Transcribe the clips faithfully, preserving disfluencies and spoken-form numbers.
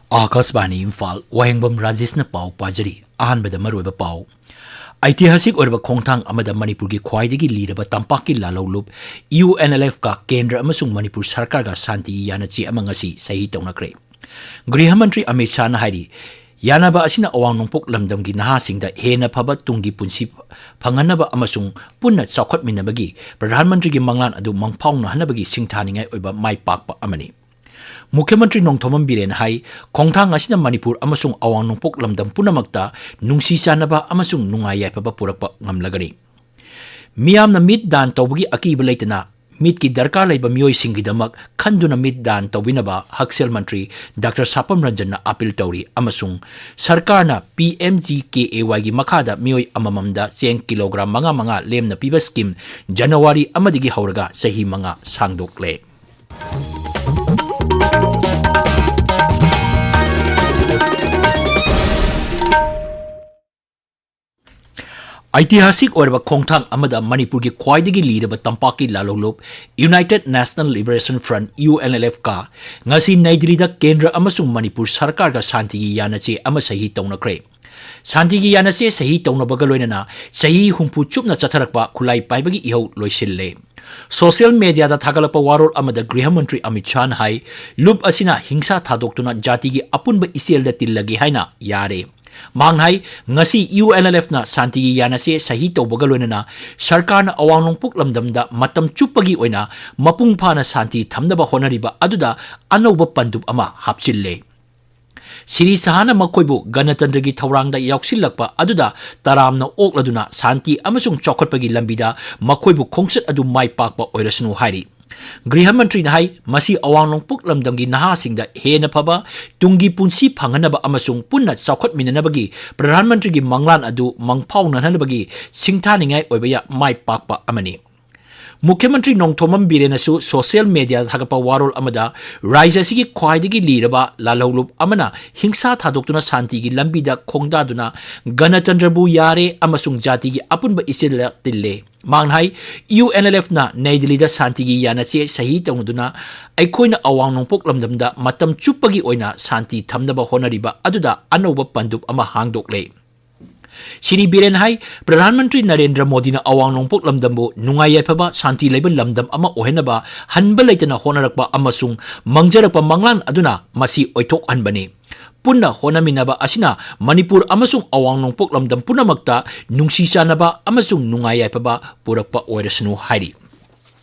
ꯑꯥꯀꯥꯁꯕꯥꯅꯤ ꯏꯝꯐꯥꯜ, ꯋꯥꯍꯦꯡꯕꯝ ꯔꯥꯖꯦꯁꯅ ꯄꯥꯎ ꯄꯥꯖꯔꯤ꯫ ꯑꯍꯥꯟꯕꯗ ꯃꯔꯨꯑꯣꯏꯕ ꯄꯥꯎ꯫ ꯑꯩꯇꯤꯍꯥꯁꯤꯛ ꯑꯣꯏꯔꯕ ꯈꯣꯡꯊꯥꯡ ꯑꯃꯗ ꯃꯅꯤꯄꯨꯔꯒꯤ ꯈ꯭ꯋꯥꯏꯗꯒꯤ ꯂꯤꯔꯕ ꯇꯝꯄꯥꯛꯀꯤ ꯂꯥꯜꯍꯧꯂꯨꯞ ꯌꯨ ꯑꯦꯟ ꯑꯦꯜ ꯑꯦꯐꯀ ꯀꯦꯟꯗ꯭ꯔ ꯑꯃꯁꯨꯡ ꯃꯅꯤꯄꯨꯔ ꯁꯔꯀꯥꯔꯒ ꯁꯥꯟꯇꯤꯒꯤ ꯌꯥꯅꯆꯦ ꯑꯃ ꯉꯁꯤ ꯁꯍꯤ ꯇꯧꯅꯈ꯭ꯔꯦ꯫ ꯒ꯭ꯔꯤꯍ ꯃꯟꯇ꯭ꯔꯤ ꯑꯃꯤꯠ ꯁꯥꯍꯅ ꯍꯥꯏꯔꯤ, ꯌꯥꯅꯕ ꯑꯁꯤꯅ ꯑꯋꯥꯡ ꯅꯣꯡꯄꯣꯛ ꯂꯝꯗꯝꯒꯤ ꯅꯍꯥꯁꯤꯡꯗ ꯍꯦꯟꯅ ꯐꯕ ꯇꯨꯡꯒꯤ ꯄꯨꯟꯁꯤ ꯐꯪꯍꯟꯅꯕ ꯑꯃꯁꯨꯡ ꯄꯨꯟꯅ ꯆꯥꯎꯈꯠꯃꯤꯟꯅꯕꯒꯤ ꯄ꯭ꯔꯙꯥꯟ ꯃꯟꯇ꯭ꯔꯤꯒꯤ ꯃꯪꯂꯥꯟ ꯑꯗꯨ ꯃꯪꯐꯥꯎꯅꯍꯟꯅꯕꯒꯤ ꯁꯤꯡꯊꯥꯅꯤꯡꯉꯥꯏ ꯑꯣꯏꯕ ꯃꯥꯏ ꯄꯥꯛꯄ ꯑꯃꯅꯤ꯫ ꯃꯨꯈ꯭ꯌ ꯃꯟꯇ꯭ꯔꯤ ꯅꯣꯡꯊꯣꯝꯕꯝ ꯕꯤꯔꯦꯟ ꯍꯥꯏ, ꯈꯣꯡꯊꯥꯡ ꯑꯁꯤꯅ ꯃꯅꯤꯄꯨꯔ ꯑꯃꯁꯨꯡ ꯑꯋꯥꯡ ꯅꯣꯡꯄꯣꯛ ꯂꯝꯗꯝ ꯄꯨꯝꯅꯃꯛꯇ ꯅꯨꯡꯁꯤ ꯆꯥꯟꯅꯕ ꯑꯃꯁꯨꯡ ꯅꯨꯡꯉꯥꯏ ꯌꯥꯏꯐꯕ ꯄꯨꯔꯛꯄ ꯉꯝꯂꯒꯅꯤ꯫ ꯃꯤꯌꯥꯝꯅ ꯃꯤꯠ ꯗꯥꯟ ꯇꯧꯕꯒꯤ ꯑꯀꯤꯕ ꯂꯩꯇꯅ ꯃꯤꯠꯀꯤ ꯗꯔꯀꯥꯔ ꯂꯩꯕ ꯃꯤꯑꯣꯏꯁꯤꯡꯒꯤꯗꯃꯛ ꯈꯟꯗꯨꯅ ꯃꯤꯠ ꯗꯥꯟ ꯇꯧꯕꯤꯅꯕ ꯍꯛꯁꯦꯜ ꯃꯟꯇ꯭ꯔꯤ ꯗꯥꯛꯇꯔ ꯁꯥꯄꯝ ꯔꯟꯖꯟꯅ ꯑꯥꯄꯤꯜ ꯇꯧꯔꯤ ꯑꯃꯁꯨꯡ ꯁꯔꯀꯥꯔꯅ P M G K A ꯋꯥꯏꯒꯤ ꯃꯈꯥꯗ ꯃꯤꯑꯣꯏ ꯑꯃꯃꯝꯗ ꯆꯦꯡ ꯀꯤꯂꯣꯒ꯭ꯔꯥꯝ ꯃꯉꯥ ꯃꯉꯥ ꯂꯦꯝꯅ ꯄꯤꯕ ꯁ꯭ꯀꯤꯝ ꯖꯅꯋꯥꯔꯤ ꯑꯃꯗꯒꯤ ꯍꯧꯔꯒ ꯆꯍꯤ ꯃꯉꯥ ꯁꯥꯡꯗꯣꯛꯂꯦ꯫ ꯑꯩꯇꯤꯍꯥꯁꯤꯛ ꯑꯣꯏꯔꯕ ꯈꯣꯡꯊꯥꯡ ꯑꯃꯗ ꯃꯅꯤꯄꯨꯔꯒꯤ ꯈ꯭ꯋꯥꯏꯗꯒꯤ ꯂꯤꯔꯕ ꯇꯝꯄꯥꯛꯀꯤ ꯂꯥꯜꯍꯧꯂꯨꯞ United National Liberation Front, U N L ꯑꯦꯐꯀ ꯉꯁꯤ ꯅꯩ ꯗꯤꯜꯂꯤꯗ ꯀꯦꯟꯗ꯭ꯔ ꯑꯃꯁꯨꯡ ꯃꯅꯤꯄꯨꯔ ꯁꯔꯀꯥꯔꯒ ꯁꯥꯟꯇꯤꯒꯤ ꯌꯥꯅꯆꯦ ꯑꯃ ꯁꯍꯤ ꯇꯧꯅꯈ꯭ꯔꯦ꯫ ꯁꯥꯟꯇꯤꯒꯤ ꯌꯥꯅꯆꯦ ꯁꯍꯤ ꯇꯧꯅꯕꯒ ꯂꯣꯏꯅꯅ ꯆꯍꯤ ꯍꯨꯝꯐꯨ ꯆꯨꯞꯅ ꯆꯠꯊꯔꯛꯄ ꯈꯨꯠꯂꯥꯏ ꯄꯥꯏꯕꯒꯤ ꯏꯍꯧ ꯂꯣꯏꯁꯤꯜꯂꯦ꯫ ꯁꯣꯁꯤꯌꯦꯜ ꯃꯦꯗꯤꯌꯥꯗ ꯊꯥꯒꯠꯂꯛꯄ ꯋꯥꯔꯣꯜ ꯑꯃꯗ ꯒ꯭ꯔꯤꯍ ꯃꯟꯇ꯭ꯔꯤ ꯑꯃꯤꯠ ꯁꯥꯍꯅ ꯍꯥꯏ, ꯂꯨꯞ ꯑꯁꯤꯅ ꯍꯤꯡꯁꯥ ꯊꯥꯗꯣꯛꯇꯨꯅ ꯖꯥꯇꯤꯒꯤ ꯑꯄꯨꯟꯕ ꯏꯆꯦꯜꯗ ꯇꯤꯜꯂꯒꯦ ꯍꯥꯏꯅ ꯌꯥꯔꯦ꯫ ꯃꯍꯥꯛꯅ ꯍꯥꯏ, ꯉꯁꯤ ꯌꯨ ꯑꯦꯟ ꯑꯦꯜ ꯑꯦꯐꯅ ꯁꯥꯟꯇꯤꯒꯤ ꯌꯥꯅꯆꯦ ꯁꯍꯤ ꯇꯧꯕꯒ ꯂꯣꯏꯅꯅ ꯁꯔꯀꯥꯔꯅ ꯑꯋꯥꯡ ꯅꯣꯡꯄꯣꯛ ꯂꯝꯗꯝꯗ ꯃꯇꯝ ꯆꯨꯞꯄꯒꯤ ꯑꯣꯏꯅ ꯃꯄꯨꯡ ꯐꯥꯅ ꯁꯥꯟꯇꯤ ꯊꯝꯅꯕ ꯍꯣꯠꯅꯔꯤꯕ ꯑꯗꯨꯗ ꯑꯅꯧꯕ ꯄꯟꯗꯨꯞ ꯑꯃ ꯍꯥꯞꯆꯤꯜꯂꯦ꯫ ꯁꯤꯔꯤ ꯁꯍꯥꯅ ꯃꯈꯣꯏꯕꯨ ꯒꯅꯇꯟꯇ꯭ꯔꯒꯤ ꯊꯧꯔꯥꯡꯗ ꯌꯥꯎꯁꯤꯜꯂꯛꯄ ꯑꯗꯨꯗ ꯇꯔꯥꯝꯅ ꯑꯣꯛꯂꯗꯨꯅ ꯁꯥꯟꯇꯤ ꯑꯃꯁꯨꯡ ꯆꯥꯎꯈꯠꯄꯒꯤ ꯂꯝꯕꯤꯗ ꯃꯈꯣꯏꯕꯨ ꯈꯣꯡꯆꯠ ꯑꯗꯨ ꯃꯥꯏ ꯄꯥꯛꯄ ꯑꯣꯏꯔꯁꯅꯨ ꯍꯥꯏꯔꯤ꯫ ꯒ꯭ꯔꯤꯍ ꯃꯟꯇ꯭ꯔꯤꯅ ꯍꯥꯏ, ꯃꯁꯤ ꯑꯋꯥꯡ ꯅꯣꯡꯄꯣꯛ ꯂꯝꯗꯝꯒꯤ ꯅꯍꯥꯁꯤꯡꯗ ꯍꯦꯟꯅ ꯐꯕ ꯇꯨꯡꯒꯤ ꯄꯨꯟꯁꯤ ꯐꯪꯍꯟꯅꯕ ꯑꯃꯁꯨꯡ ꯄꯨꯟꯅ ꯆꯥꯎꯈꯠꯃꯤꯟꯅꯅꯕꯒꯤ ꯄ꯭ꯔꯙꯥꯟ ꯃꯟꯇ꯭ꯔꯤꯒꯤ ꯃꯪꯂꯥꯟ ꯑꯗꯨ ꯃꯪꯐꯥꯎꯅꯍꯟꯅꯕꯒꯤ ꯁꯤꯡꯊꯥꯅꯤꯡꯉꯥꯏ ꯑꯣꯏꯕ ꯌꯥ-, ꯃꯥꯏ ꯄꯥꯛꯄ ꯑꯃꯅꯤ꯫ ꯃꯨꯈ꯭ꯌ ꯃꯟꯇ꯭ꯔꯤ ꯅꯣꯡꯊꯣꯝꯕꯝ ꯕꯤꯔꯦꯟꯅꯁꯨ ꯁꯣꯁꯤꯌꯦꯜ ꯃꯦꯗꯤꯌꯥꯗ ꯊꯥꯒꯠꯄ ꯋꯥꯔꯣꯜ ꯑꯃꯗ ꯔꯥꯖ꯭ꯌ ꯑꯁꯤꯒꯤ ꯈ꯭ꯋꯥꯏꯗꯒꯤ ꯂꯤꯔꯕ ꯂꯥꯜꯍꯧꯂꯨꯞ ꯑꯃꯅ ꯍꯤꯡꯁꯥ ꯊꯥꯗꯣꯛꯇꯨꯅ ꯁꯥꯟꯇꯤꯒꯤ ꯂꯝꯕꯤꯗ ꯈꯣꯡꯗꯥꯗꯨꯅ ꯒꯅꯇꯟꯇ꯭ꯔꯕꯨ ꯌꯥꯔꯦ ꯑꯃꯁꯨꯡ ꯖꯥꯇꯤꯒꯤ ꯑꯄꯨꯟꯕ ꯏꯆꯦꯜꯗ ꯇꯤꯜꯂꯦ꯫ ꯃꯍꯥꯛꯅ ꯍꯥꯏ, ꯌꯨ ꯑꯦꯟ ꯑꯦꯜ ꯑꯦꯐꯅ ꯅꯩ ꯗꯤꯜꯂꯤꯗ ꯁꯥꯟꯇꯤꯒꯤ ꯌꯥꯅꯆꯦ ꯁꯍꯤ ꯇꯧꯅꯗꯨꯅ ꯑꯩꯈꯣꯏꯅ ꯑꯋꯥꯡ ꯅꯣꯡꯄꯣꯛ ꯂꯝꯗꯝꯗ ꯃꯇꯝ ꯆꯨꯞꯄꯒꯤ ꯑꯣꯏꯅ ꯁꯥꯟꯇꯤ ꯊꯝꯅꯕ ꯍꯣꯠꯅꯔꯤꯕ ꯑꯗꯨꯗ ꯑꯅꯧꯕ ꯄꯟꯗꯨꯞ ꯑꯃ ꯍꯥꯡꯗꯣꯛꯂꯦ꯫ ꯁ꯭ꯔꯤ ꯕꯤꯔꯦꯟ ꯍꯥꯏ, ꯄ꯭ꯔꯙꯥꯟ ꯃꯟꯇ꯭ꯔꯤ ꯅꯔꯦꯟꯗ꯭ꯔ ꯃꯣꯗꯤꯅ ꯑꯋꯥꯡ ꯅꯣꯡꯄꯣꯛ ꯂꯝꯗꯝꯕꯨ ꯅꯨꯡꯉꯥꯏ ꯌꯥꯏꯐꯕ, ꯁꯥꯟꯇꯤ ꯂꯩꯕ ꯂꯝꯗꯝ ꯑꯃ ꯑꯣꯏꯍꯟꯅꯕ ꯍꯟꯕ ꯂꯩꯇꯅ ꯍꯣꯠꯅꯔꯛꯄ ꯑꯃꯁꯨꯡ ꯃꯪꯖꯔꯛꯄ ꯃꯪꯂꯥꯟ ꯑꯗꯨꯅ ꯃꯁꯤ ꯑꯣꯏꯊꯣꯛꯍꯟꯕꯅꯤ꯫ ꯄꯨꯟꯅ ꯍꯣꯠꯅꯃꯤꯟꯅꯕ ꯑꯁꯤꯅ ꯃꯅꯤꯄꯨꯔ ꯑꯃꯁꯨꯡ ꯑꯋꯥꯡ ꯅꯣꯡꯄꯣꯛ ꯂꯝꯗꯝ ꯄꯨꯝꯅꯃꯛꯇ ꯅꯨꯡꯁꯤ ꯆꯥꯟꯅꯕ ꯑꯃꯁꯨꯡ ꯅꯨꯡꯉꯥꯏ ꯌꯥꯏꯐꯕ ꯄꯨꯔꯛꯄ ꯑꯣꯏꯔꯁꯅꯨ ꯍꯥꯏꯔꯤ꯫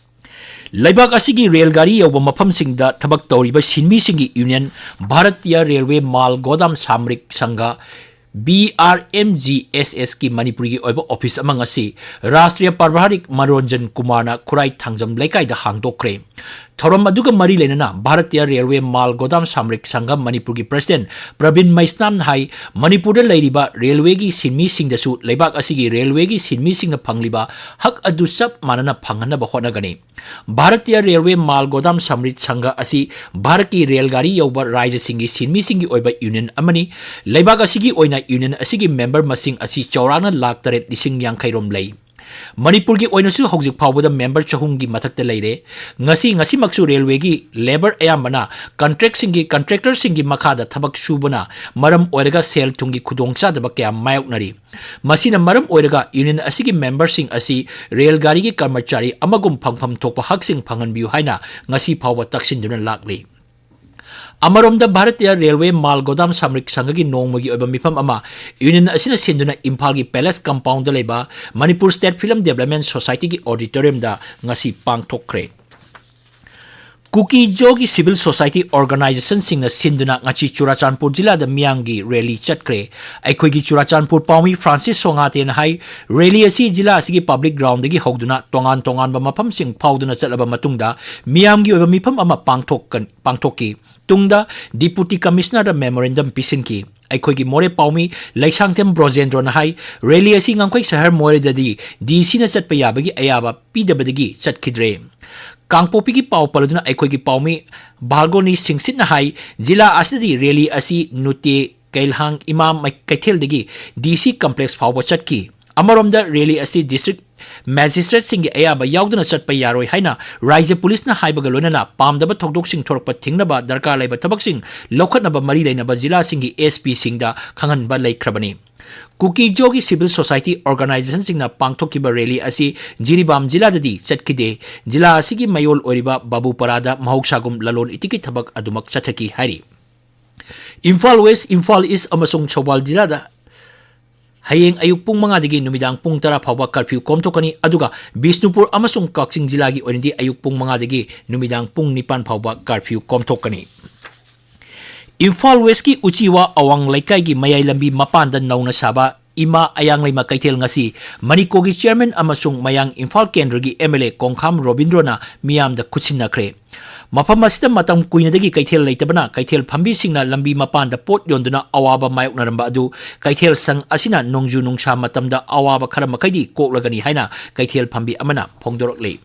ꯂꯩꯕꯥꯛ ꯑꯁꯤꯒꯤ ꯔꯦꯜ ꯒꯥꯔꯤ ꯌꯧꯕ ꯃꯐꯝꯁꯤꯡꯗ ꯊꯕꯛ ꯇꯧꯔꯤꯕ ꯁꯤꯟꯃꯤꯁꯤꯡꯒꯤ ꯌꯨꯅꯤꯌꯟ ꯚꯥꯔꯇꯤꯌꯥ ꯔꯦꯜꯋꯦ ꯃꯥꯜ ꯒꯣꯗꯥꯝ ꯁꯥꯃꯔꯤꯛ ꯁꯪꯘ, ꯕꯤ ꯑꯥꯔ ꯑꯦꯝ ꯖꯤ ꯑꯦꯁ ꯑꯦꯁꯀꯤ ꯃꯅꯤꯄꯨꯔꯒꯤ ꯑꯣꯏꯕ ꯑꯣꯐꯤꯁ ꯑꯃ ꯉꯁꯤ ꯔꯥꯁꯇ꯭ꯔꯤꯌꯥ ꯄ꯭ꯔꯚꯥꯔꯤ ꯃꯅꯣꯔꯟꯖꯟ ꯀꯨꯃꯥꯔꯅ ꯈꯨꯔꯥꯏ ꯊꯥꯡꯖꯝ ꯂꯩꯀꯥꯏꯗ ꯍꯥꯡꯗꯣꯛꯈ꯭ꯔꯦ꯫ ꯊꯧꯔꯝ ꯑꯗꯨꯒ ꯃꯔꯤ ꯂꯩꯅꯅ ꯚꯥꯔꯇꯤꯌꯥ ꯔꯦꯜꯋꯦ ꯃꯥꯜ ꯒꯣꯗꯥꯝ ꯁꯥꯃꯔꯤꯛ ꯁꯪꯘ ꯃꯅꯤꯄꯨꯔꯒꯤ ꯄ꯭ꯔꯁꯤꯗꯦꯟ ꯄ꯭ꯔꯕꯤꯟ ꯃꯩꯁꯅꯥꯝꯅ ꯍꯥꯏ, ꯃꯅꯤꯄꯨꯔꯗ ꯂꯩꯔꯤꯕ ꯔꯦꯜꯋꯦꯒꯤ ꯁꯤꯟꯃꯤꯁꯤꯡꯗꯁꯨ ꯂꯩꯕꯥꯛ ꯑꯁꯤꯒꯤ ꯔꯦꯜꯋꯦꯒꯤ ꯁꯤꯟꯃꯤꯁꯤꯡꯅ ꯐꯪꯂꯤꯕ ꯍꯛ ꯑꯗꯨ ꯆꯞ ꯃꯥꯟꯅꯅ ꯐꯪꯍꯟꯅꯕ ꯍꯣꯠꯅꯒꯅꯤ꯫ ꯚꯥꯔꯇꯤꯌꯥ ꯔꯦꯜꯋꯦ ꯃꯥꯜ ꯒꯣꯗꯥꯝ ꯁꯥꯃꯔꯤꯛ ꯁꯪꯘ ꯑꯁꯤ ꯚꯥꯔꯠꯀꯤ ꯔꯦꯜ ꯒꯥꯔꯤ ꯌꯧꯕ ꯔꯥꯖ꯭ꯌꯁꯤꯡꯒꯤ ꯁꯤꯟꯃꯤꯁꯤꯡꯒꯤ ꯑꯣꯏꯕ ꯌꯨꯅꯤꯌꯟ ꯑꯃꯅꯤ꯫ ꯂꯩꯕꯥꯛ ꯑꯁꯤꯒꯤ ꯑꯣꯏꯅ ꯌꯨꯅꯤꯌꯟ ꯑꯁꯤꯒꯤ ꯃꯦꯝꯕꯔ ꯃꯁꯤꯡ ꯑꯁꯤ ꯆꯥꯎꯔꯥꯛꯅ ꯂꯥꯈ ꯇꯔꯦꯠ ꯂꯤꯁꯤꯡ ꯌꯥꯡꯈꯩ ꯔꯣꯝ ꯂꯩ꯫ ꯃꯅꯤꯄꯨꯔꯒꯤ ꯑꯣꯏꯅꯁꯨ ꯍꯧꯖꯤꯛ ꯐꯥꯎꯕꯗ ꯃꯦꯝꯕꯔ ꯆꯍꯨꯝꯒꯤ ꯃꯊꯛꯇ ꯂꯩꯔꯦ꯫ ꯉꯁꯤ, ꯉꯁꯤꯃꯛꯁꯨ ꯔꯦꯜꯋꯦꯒꯤ ꯂꯦꯕꯔ ꯑꯌꯥꯝꯕꯅ ꯀꯟꯇ꯭ꯔꯦꯛꯁꯤꯡꯒꯤ, ꯀꯟꯇ꯭ꯔꯦꯛꯇꯔꯁꯤꯡꯒꯤ ꯃꯈꯥꯗ ꯊꯕꯛ ꯁꯨꯕꯅ ꯃꯔꯝ ꯑꯣꯏꯔꯒ ꯁꯦꯜ ꯊꯨꯝꯒꯤ ꯈꯨꯗꯣꯡꯆꯥꯗꯕ ꯀꯌꯥ ꯃꯥꯌꯣꯛꯅꯔꯤ꯫ ꯃꯁꯤꯅ ꯃꯔꯝ ꯑꯣꯏꯔꯒ ꯌꯨꯅꯤꯌꯟ ꯑꯁꯤꯒꯤ ꯃꯦꯝꯕꯔꯁꯤꯡ ꯑꯁꯤ ꯔꯦꯜ ꯒꯥꯔꯤꯒꯤ ꯀꯔꯃꯆꯥꯔꯤ ꯑꯃꯒꯨꯝ ꯐꯪꯐꯝ ꯊꯣꯛꯄ ꯍꯛꯁꯤꯡ ꯐꯪꯍꯟꯕꯤꯌꯨ ꯍꯥꯏꯅ ꯉꯁꯤ ꯐꯥꯎꯕ ꯇꯛꯁꯤꯟꯗꯨꯅ ꯂꯥꯛꯂꯤ꯫ ꯑꯃꯔꯣꯝꯗ ꯚꯥꯔꯇꯤꯌ ꯔꯦꯜꯋꯦ ꯃꯥꯜ ꯒꯣꯗꯥꯝ ꯁꯥꯃꯔꯤꯛ ꯁꯪꯘꯒꯤ ꯅꯣꯡꯃꯒꯤ ꯑꯣꯏꯕ ꯃꯤꯐꯝ ꯑꯃ ꯌꯨꯅꯤꯌꯟ ꯑꯁꯤꯅ ꯁꯤꯟꯗꯨꯅ ꯏꯝꯐꯥꯜꯒꯤ ꯄꯦꯂꯦꯁ ꯀꯝꯄꯥꯎꯟꯗ ꯂꯩꯕ ꯃꯅꯤꯄꯨꯔ ꯁ꯭ꯇꯦꯠ ꯐꯤꯂꯝ ꯗꯦꯕꯂꯞꯃꯦꯟ ꯁꯣꯁꯥꯏꯇꯤꯒꯤ ꯑꯣꯗꯤꯇꯣꯔꯤꯌꯝꯗ ꯉꯁꯤ ꯄꯥꯡꯊꯣꯛꯈ꯭ꯔꯦ꯫ ꯀꯨꯀꯤ-ꯖꯣꯒꯤ ꯁꯤꯚꯤꯜ ꯁꯣꯁꯥꯏꯇꯤ ꯑꯣꯔꯒꯅꯥꯏꯖꯦꯁꯟꯁꯤꯡꯅ ꯁꯤꯟꯗꯨꯅ ꯉꯁꯤ ꯆꯨꯔꯥꯆꯥꯟꯄꯨꯔ ꯖꯤꯂꯥꯗ ꯃꯤꯌꯥꯝꯒꯤ ꯔꯦꯂꯤ ꯆꯠꯈ꯭ꯔꯦ꯫ ꯑꯩꯈꯣꯏꯒꯤ ꯆꯨꯔꯥꯆꯥꯟꯄꯨꯔ ꯄꯥꯎꯃꯤ ꯐ꯭ꯔꯥꯟꯁꯤꯁ ꯁꯣꯉꯥꯇꯦꯅ ꯍꯥꯏ, ꯔꯦꯂꯤ ꯑꯁꯤ ꯖꯤꯂꯥ ꯑꯁꯤꯒꯤ ꯄꯕ꯭ꯂꯤꯛ ꯒ꯭ꯔꯥꯎꯟꯗꯒꯤ ꯍꯧꯗꯨꯅ ꯇꯣꯉꯥꯟ ꯇꯣꯉꯥꯟꯕ ꯃꯐꯝꯁꯤꯡ ꯐꯥꯎꯗꯨꯅ ꯆꯠꯂꯕ ꯃꯇꯨꯡꯗ ꯃꯤꯌꯥꯝꯒꯤ ꯑꯣꯏꯕ ꯃꯤꯐꯝ ꯑꯃ ꯄꯥꯡꯊꯣꯛꯀ-, ꯄꯥꯡꯊꯣꯛꯈꯤ꯫ ꯇꯨꯡꯗ ꯗꯤꯄꯨꯇꯤ ꯀꯃꯤꯁꯅꯔꯗ ꯃꯦꯃꯣꯔꯦꯟꯗꯝ ꯄꯤꯁꯤꯟꯈꯤ꯫ ꯑꯩꯈꯣꯏꯒꯤ ꯃꯣꯔꯦ ꯄꯥꯎꯃꯤ ꯂꯩꯁꯥꯡꯊꯦꯝ ꯕ꯭ꯔꯣꯖꯦꯟꯗ꯭ꯔꯣꯅ ꯍꯥꯏ, ꯔꯦꯂꯤ ꯑꯁꯤ ꯉꯝꯈꯩ ꯁꯍꯔ ꯃꯣꯔꯦꯗꯗꯤ ꯗꯤ ꯁꯤꯅ ꯆꯠꯄ ꯌꯥꯕꯒꯤ ꯑꯌꯥꯕ ꯄꯤꯗꯕꯗꯒꯤ ꯆꯠꯈꯤꯗ꯭ꯔꯦ꯫ ꯀꯥꯡꯄꯣꯛꯄꯤꯒꯤ ꯄꯥꯎ ꯄꯜꯂꯗꯨꯅ ꯑꯩꯈꯣꯏꯒꯤ ꯄꯥꯎꯃꯤ ꯚꯥꯒꯣꯅꯤ ꯁꯤꯡꯁꯤꯠꯅ ꯍꯥꯏ, ꯖꯤꯂꯥ ꯑꯁꯤꯗꯗꯤ ꯔꯦꯂꯤ ꯑꯁꯤ ꯅꯨꯇꯦ ꯀꯩꯜꯍꯥꯡ ꯏꯃꯥ ꯃꯩ-, ꯀꯩꯊꯦꯜꯗꯒꯤ ꯗꯤ ꯁꯤ ꯀꯝꯄ꯭ꯂꯦꯛꯁ ꯐꯥꯎꯕ ꯆꯠꯈꯤ꯫ ꯑꯃꯔꯣꯝꯗ, rally ꯑꯁꯤ district magistrateꯁꯤꯡꯒꯤ ꯑꯌꯥꯕ ꯌꯥꯎꯗꯅ ꯆꯠꯄ ꯌꯥꯔꯣꯏ ꯍꯥꯏꯅ ꯔꯥꯏꯖ꯭ꯌ ꯄꯨꯂꯤꯁꯅ ꯍꯥꯏꯕꯒ ꯂꯣꯏꯅꯅ ꯄꯥꯝꯗꯕ ꯊꯧꯗꯣꯛꯁꯤꯡ ꯊꯣꯔꯛꯄ ꯊꯤꯡꯅꯕ ꯗꯔꯀꯥꯔ ꯂꯩꯕ ꯊꯕꯛꯁꯤꯡ ꯂꯧꯈꯠꯅꯕ ꯃꯔꯤ ꯂꯩꯅꯕ ꯖꯤꯂꯥꯁꯤꯡꯒꯤ S Pꯁꯤꯡꯗ ꯈꯪꯍꯟꯕ ꯂꯩꯈ꯭ꯔꯕꯅꯤ꯫ ꯀꯨꯀꯤ-ꯖꯣꯒꯤ civil society organisationꯁꯤꯡꯅ ꯄꯥꯡꯊꯣꯛꯈꯤꯕ rally ꯑꯁꯤ ꯖꯤꯔꯤꯕꯥꯝ ꯖꯤꯂꯥꯗꯗꯤ ꯆꯠꯈꯤꯗꯦ꯫ ꯖꯤꯂꯥ ꯑꯁꯤꯒꯤ ꯃꯌꯣꯜ ꯑꯣꯏꯔꯤꯕ ꯕꯥꯕꯨꯄꯥꯔꯥꯗ ꯃꯍꯧꯁꯥꯒꯨꯝ ꯂꯂꯣꯟ ꯏꯇꯤꯛꯀꯤ ꯊꯕꯛ ꯑꯗꯨꯃꯛ ꯆꯠꯊꯈꯤ ꯍꯥꯏꯔꯤ꯫ ꯏꯝꯐꯥꯜ ꯋꯦꯁ, ꯏꯝꯐꯥꯜ ꯏꯁ ꯑꯃꯁꯨꯡ ꯊꯧꯕꯥꯜ ꯖꯤꯂꯥꯗ ꯍꯌꯦꯡ ꯑꯌꯨꯛ ꯄꯨꯡ ꯃꯉꯥꯗꯒꯤ ꯅꯨꯃꯤꯗꯥꯡ ꯄꯨꯡ ꯇꯔꯥ ꯐꯥꯎꯕ curfew ꯀꯣꯝꯊꯣꯛꯀꯅꯤ, ꯑꯗꯨꯒ ꯕꯤꯁꯅꯨꯄꯨꯔ ꯑꯃꯁꯨꯡ ꯀꯛꯆꯤꯡ ꯖꯤꯂꯥꯒꯤ ꯑꯣꯏꯅꯗꯤ ꯑꯌꯨꯛ ꯄꯨꯡ ꯃꯉꯥꯗꯒꯤ ꯅꯨꯃꯤꯗꯥꯡ ꯄꯨꯡ ꯅꯤꯄꯥꯟ ꯐꯥꯎꯕ curfew ꯀꯣꯝꯊꯣꯛꯀꯅꯤ꯫ ꯏꯝꯐꯥꯜ ꯋꯦꯁꯀꯤ ꯎꯆꯤꯋꯥ ꯑꯋꯥꯡ ꯂꯩꯀꯥꯏꯒꯤ ꯃꯌꯥꯏ ꯂꯝꯕꯤ ꯃꯄꯥꯟꯗ ꯅꯧꯅ ꯁꯥꯕ ꯏꯃꯥ ꯑꯌꯥꯡꯂꯩꯃ ꯀꯩꯊꯦꯜ ꯉꯁꯤ ꯃꯅꯤꯀꯣꯒꯤ chairman ꯑꯃꯁꯨꯡ ꯃꯌꯥꯡ ꯏꯝꯐꯥꯜ ꯀꯦꯟꯗ꯭ꯔꯒꯤ M L A ꯀꯣꯡꯈꯥꯝ ꯔꯣꯕꯤꯟꯗ꯭ꯔꯣꯅ ꯃꯤꯌꯥꯝꯗ ꯈꯨꯠꯁꯤꯟꯅꯈ꯭ꯔꯦ꯫ ꯃꯐꯝ ꯑꯁꯤꯗ ꯃꯇꯝ ꯀꯨꯏꯅꯗꯒꯤ ꯀꯩꯊꯦꯜ ꯂꯩꯇꯕꯅ ꯀꯩꯊꯦꯜ ꯐꯝꯕꯤꯁꯤꯡꯅ ꯂꯝꯕꯤ ꯃꯄꯥꯟꯗ ꯄꯣꯠ ꯌꯣꯟꯗꯨꯅ ꯑꯋꯥꯕ ꯃꯥꯌꯣꯛꯅꯔꯝꯕ ꯑꯗꯨ ꯀꯩꯊꯦꯜ ꯁꯪ ꯑꯁꯤꯅ ꯅꯣꯡꯖꯨ ꯅꯨꯡꯁꯥ ꯃꯇꯝꯗ ꯑꯋꯥꯕ ꯈꯔ ꯃꯈꯩꯗꯤ ꯀꯣꯛꯂꯒꯅꯤ ꯍꯥꯏꯅ ꯀꯩꯊꯦꯜ ꯐꯝꯕꯤ ꯑꯃꯅ ꯐꯣꯡꯗꯣꯔꯛꯂꯤ꯫